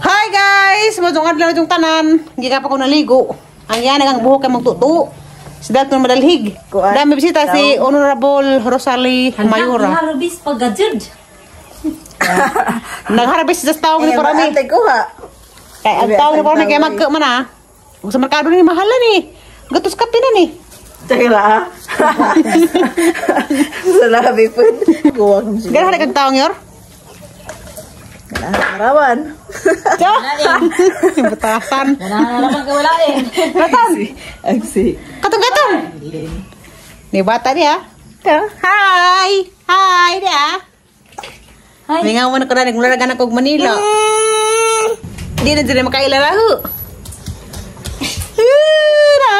Hi guys! Mojong adlaw itong tanan. Gikan pa ko naligo. Ang yan ang buhok kay magtutu. Si Dalton madalhig. Dami bisita si Honorable Rosalie Mayora. Harabis pagajud. Nagharabis sa tawag ni Parami. Ate kuha. Kay ang tawag ni Parami kay magka man ah. Ug sa merkado ni mahal na ni. Gatos kape na ni. Teka lang ah. Sa labi po. Kuha ko siya. Ganahan kag tawag yor? Marawan. Cho. Butasan. Naman ka wala eh. Batasan. Agsi. Katong katong. Ni bata niya. Hi. Hi dia. Hi. Mingaw mo na ko na nagmula na kog Manila. Di na dili makaila raho. Hira.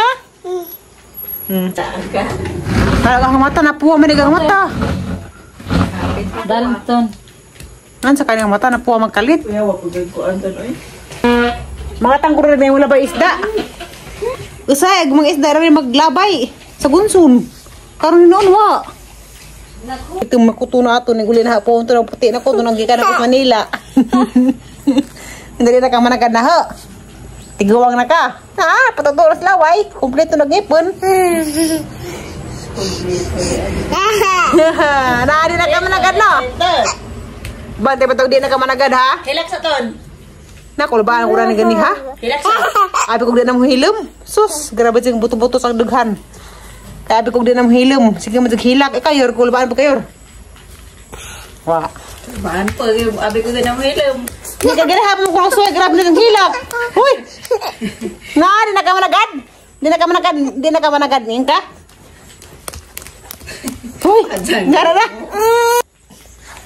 Para ang mata na puwa man ang mata. Dalton. An sa kanyang mata na puwa magkalit. Kuya, wapagay ko anton oy. Mga tangkuro na wala ba isda? Usay ag mga isda ra maglabay sa gunsun. Karon noon wa. Ito makuto na ato ning uli na hapon to ng puti na ko to nang gikan ako sa Manila. Hindi na ka managad na ho. Tiguwang na ka. Ha, patutulos laway. Kompleto na ngipon. Na, di na ka managad no. Bante ba di na ka managad ha? Hilak sa ton. Nako, ba ang uran gani ha? Hilak sa. Abi kog di na mo hilom. Sus, grabe sing buto-buto sa dughan. Kaya abi kog di na mo hilom. Sige mo hilak. Eh kayor, kulbaan pa kayor. Wa. Baan po, abi ko na mo hilom. Hindi ka ganahan mo kung suway, grabe na ng hilak. Huy! Na, di na ka managad. Di na ka managad. Di na ka managad. Ngayon ka? Huy! Gara na!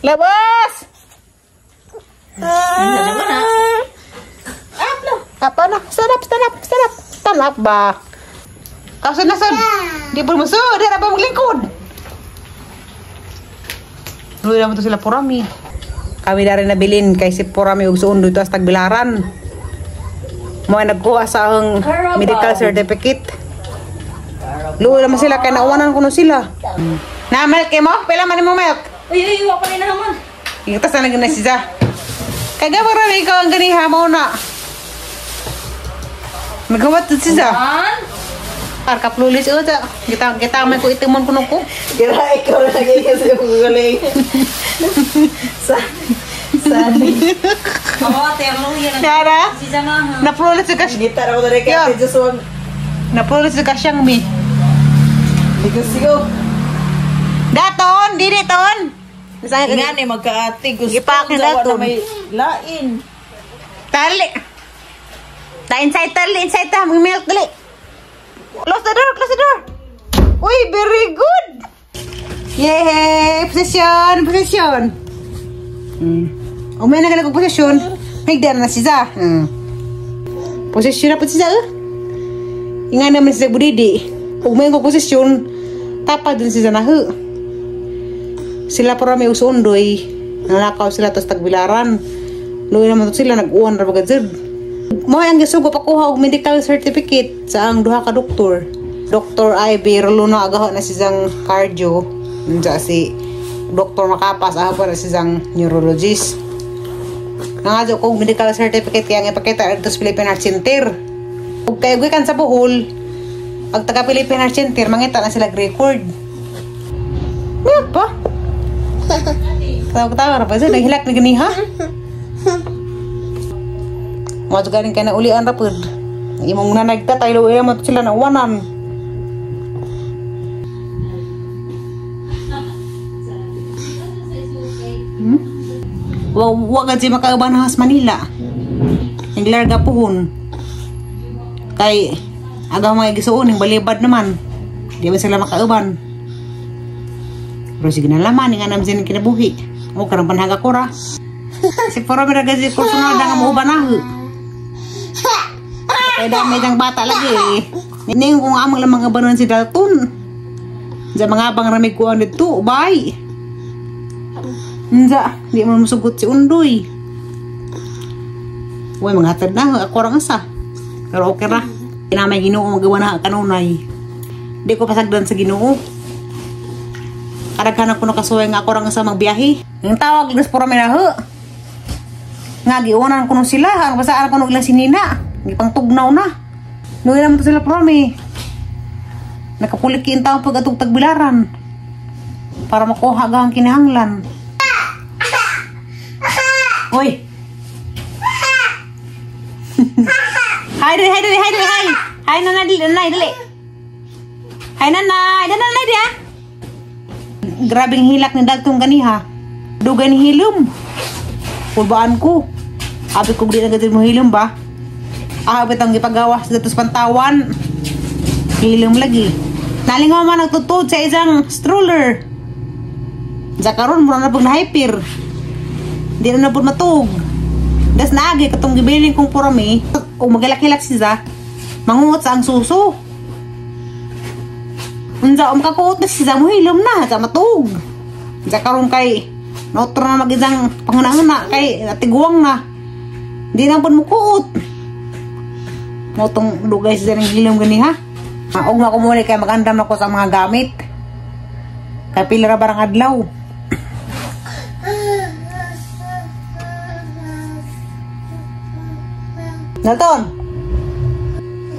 Labas! Apa na? Stand up, stand up, stand up. Stand up ba? Kaso na sad. Di po muso, di na ba maglingkod? Luwi naman to sila Purami. Kami na rin nabilin kay si Purami ug suon dito sa Tagbilaran. Mo ay nagkuha sa ang medical certificate. Luwi naman sila kay nauwanan kuno sila. Na milk mo? Pila man mo milk? Uy, uy, wa pa rin naman. Itas na lang na siya. Kaya ra ikaw ang ganiha mo na. Nagawat siya. One. Ar kaplulis o sa kita kita may ko itimon kuno ko. Kira ikaw na lagi kasi yung guling. Sa Sani. Oo, terlo yan. Nara? Si Janga ha. Naplulis ka siya. Gita na ko na rin kay Ate Joshua. Naplulis ka siyang mi. Negosyo. Daton, dili ton. Masaya ka. Nga ni magkaate gusto. Gipakin Jawa daton. na may lain. Tali. Ta inside tali, inside ta mag milk dali. Close the door, close the door. Uy, very good. Yay, position, position. Umay na ka na posisyon. Higdan na siya. Posisyon na po siya. Eh. Inga naman siya budidi. Umay ko posisyon. Tapa dun siya na ho. Sila para may usundoy. Nanakaw sila tos tagbilaran. Luwi naman to sila nag-uwan ra bagad. Mo ang gisugo pakuha og medical certificate sa ang duha ka doktor. Dr. Ivy Roluna agaho na siyang cardio. Unsa si Dr. Makapas aho pa na siyang neurologist. Nangadyo kong medical certificate kaya ang ipakita dito sa Philippine Heart Center. Ug kay gikan sa Bohol, ag taga Philippine Heart Center mangita na sila record. Milk pa? Tawa-tawa ra pa siya, naghilak ni ganiha. Mo galing kay na ulian ra pud. Imong nanay tatay luwi mo sila na uwanan. Wa wa gad si makauban has Manila. Naglarga puhon. Kay aga mga gisuon ning balibad naman. Di ba sila makauban? Pero sige na laman nga naman sin kinabuhi. O karang panhaga ko ra. Si puro mi ra gad si personal na nga muuban na. Kay dami dang bata lagi. Ning kung amang lamang abanon si Dalton. Sa mga abang ramig ko dito, bye. Nza, di mo musugot si Undoy. Uy, mga hatad na, ako rang asa. Pero okay ra. Kinamay Ginoo magawa na kanunay. Di ko pasagdan sa Ginoo. Karaghan ako nakasuway nga ako rang asa magbiyahe. Ang tawag gas puro may naho. Nga giunan kuno sila, ang basaan kuno ilang sinina. Gipangtugnaw na. Luoy naman to sila purami. Nakapulikin taong pag atong tagbilaran. Para makuha gahang kinahanglan. Oy. Hi dali, hi dali, hi dali, hi. Hi nanay, dali, nanay, dali. Hi nanay, nanay dia. Grabing hilak ni Dalton ganiha. Dugan hilom. Pulbaan ko. Abi ko di na gid mo hilom ba? Ah, bitang gipagawas datos pantawan. Hilom lagi. Nalingaw man nagtutod sa isang stroller. Sa karon mura na pug na-hyper. Di na pud matug. Das naagi katong gibilin kong purami o magalak-hilak siya. Mangungot sa ang suso. Unsa makakuot na siya mo hilom na sa matug. Sa karon kay notro na mag-isang panghuna-huna kay natiguang na. Di na pud mukuot. Motong dugay siya ng hilom gani ha. Og na ko muna kay magandam na ko sa mga gamit. Kay pila ra barang adlaw. Dalton.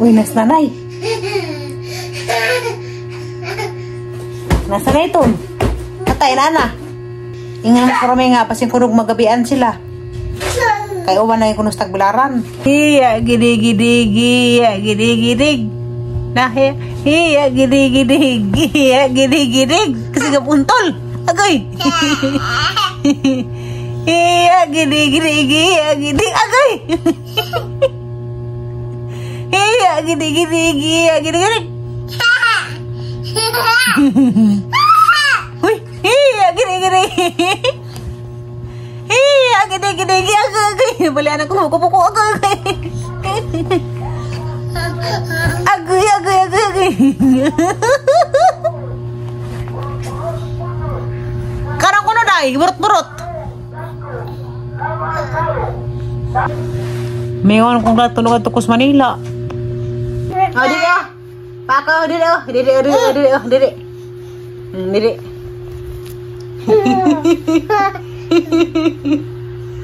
Uy, nas nanay. Nasa na ito? Katay na na. Ingan ko rami nga, pasin kunog magabian sila. Kay uwan na yung kunos tagbilaran. Hiya, gidig-gidig, hiya, gidig-gidig. Nahiya, hiya, gidig-gidig, hiya, gidig-gidig. Kasi gapuntol. Agoy. Hiya, gidig-gidig, hiya, gidig, agoy. Hiya, gidig-gidig, hiya, gidig-gidig. Uy, hiya, gidig-gidig. Hiya, gidig-gidig, agoy. Balian ako, kupuko, agoy. Agoy, agoy, agoy, agoy. Karang kuno dai, burot-burot. Meron kong tulog at tukos Manila. Oh, dili oh. Pako, dili oh. Dili, dili, dili, oh, dili. Dili.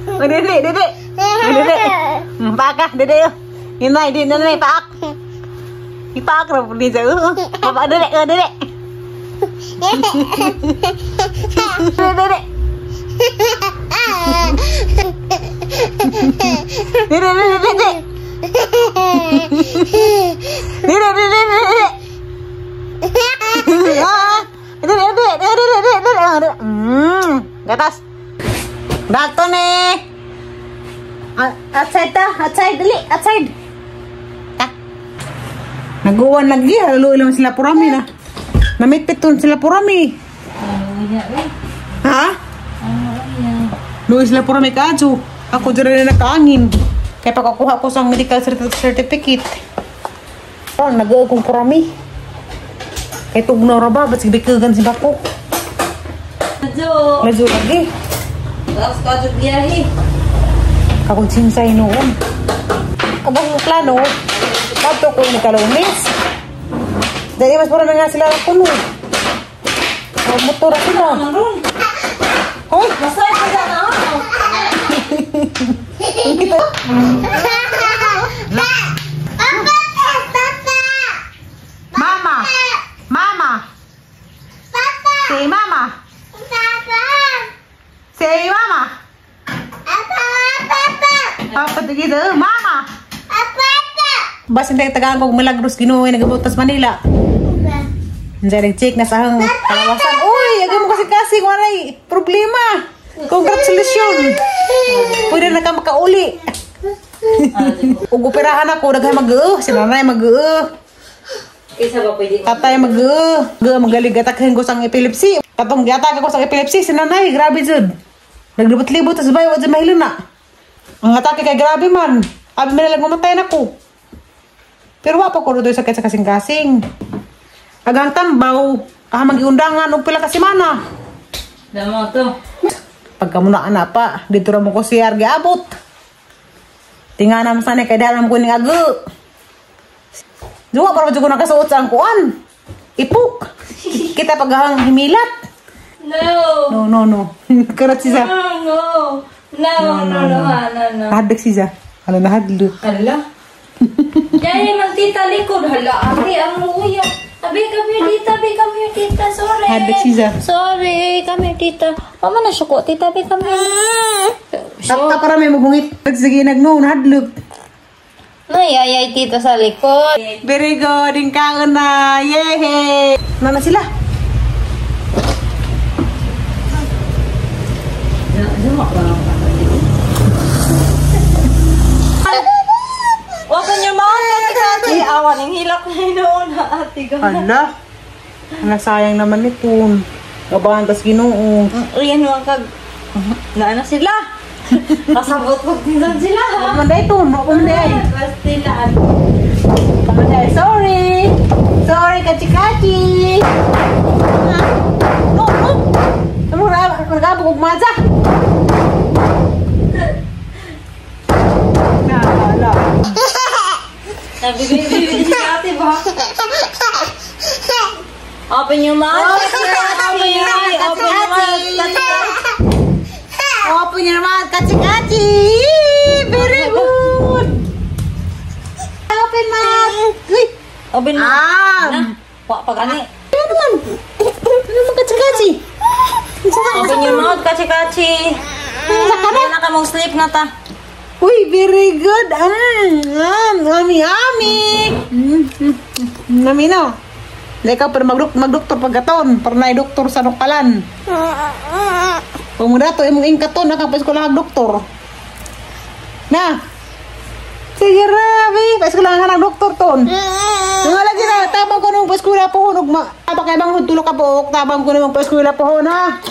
Oh, dili, dili. Dili. Paka, dili oh. Hinay, dili, nanay, paak. Ipaak ra pud niya. Papa, dili, oh, dili. Dili, dili. Dili, dili, dili. Dili, dili, dili. Ah, dili, dili, dili, dili, dili. Gatas. Dalton eh. Outside ta, outside, dili, outside. Ta. Naguwan lagi, halo ilang sila purami na. Namitpiton sila purami. Ha? Luoy sila purami kaadyo. Ako dyan na nakaangin. Kaya pagkakuha ko sa medical certificate. Oh, nag-uog kong purami. Kaya tugnaw ra ba? Ba't sigbikagan si Bako? Medyo. Medyo lagi. Tapos kadyo biyahe. Kapag sinsay noon. Abang plano, bato ko yung nagkalunis. Dahil mas purami nga sila kuno. Oh, motor sila. Hoy! Masaya ka na ako. Mama! Mama! Say mama! Say mama! Papa dito, mama! Basin tayo tagaan kong milagros Ginoo nagabot tas Manila. Diyan nag-check na sa hang kalawasan. Uy, agay mo kasi walay problema. Congratulations. Pwede na ka makauli. Ug operahan ako daghan mag-e, si nanay mag-e. Kaysa ba pwede? Tatay mag-e. Magalig atakin ko sang epilepsy. Katong giatake ko sang epilepsy si nanay, grabe jud. Naglibot-libot tas bayo jud mahilo na. Ang atake kay grabe man. Abi man lang mamatay na ko. Pero wa pa ko doy sakit sa kasing-kasing. Agang tambaw, kahamang giundangan og pila ka semana. Damo to. Pagka muna ana pa, dito ra mo ko CR giabot. Tingana man sana kay dalam ko ning ago. Duwa para jud ko nakasuot sa ang kuan. Ipok. Kita paghang himilat. No. No, no, no. Karat siya. No, no. No, no, no, no, no, no. Nahadlok siya. Ano, nahadlok. Hala. Yaya man tita likod. Hala, ate, ang luya. Abi, come here, tita. Abi, come here, tita. Sorry. Hadlok siya. Sorry. Come here, tita. Mama na syuko, tita. Abi, come here. Takta para may maghungit. Sige, nagno, nahadlok. Nayayay tita sa likod. Very good. Yung kaon na. Yehey! Nana sila. Open your mouth, ate ate. Awan, ang hilak na noon, ate. Hala. Ala, sayang naman ito. Gabahan tas Ginoo. Uyan, wag kag... Naano sila? Kasabot ko din sila. Huwag man ito. Huwag man day. Basta Pamanday. Sorry. Sorry, kachi-kachi. No, no. Ano na, nagabog og maza. Na, hala. Nabibibibig si ate ba? Open your mouth. Open your mouth. Open your mouth. Open your mouth, kachi-kachi. Very good. Open mouth. Uy. Open mouth. Ah. Na. Wa pa gani. Ano naman? Ano naman kachi-kachi? Open your mouth, kachi-kachi. Saka na. na ka mag-sleep na ta. Uy, very good. Ami, ami. Ami no. Hindi ka, pero magdoktor pagkaton. Para na doktor sa nukalan. Kung mo dato, imong ingkaton, nakapaeskwela kag doktor. Na. Sige ra, be. Paeskwela ka ng doktor ton. Nga lagi na, tabang ko nung paeskwela po. Tabang kay bang tulo ka buok, tabang ko nung paeskwela po ha.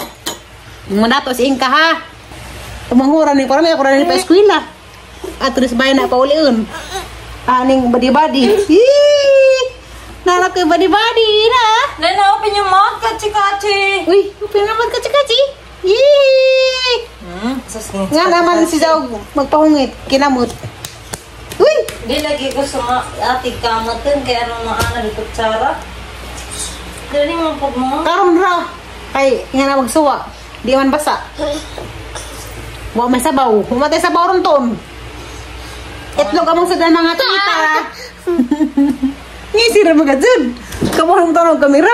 Mo dato si ingka ha. Tumanghuran ni para may ako ni paeskwela. At ris bayan na pauliun. Aning body-body. Yee! Nalak ko'y body-body na. Nena, open your mouth, kachi-kachi. Uy, open naman kachi-kachi. Yee! Nga naman si Zao magpahungit, kinamot. Uy! Di lagi ko sa ati kamatin, kaya anong maana di kutsara. Dali mo pag mo. Karon ra. Kay nga na magsuwa. Di man basa. Wa may sabaw. Humatay sabaw ron ton. Itlog among sa mga tita. Ngisira mga dyan. Kamuha mong tanong kamera.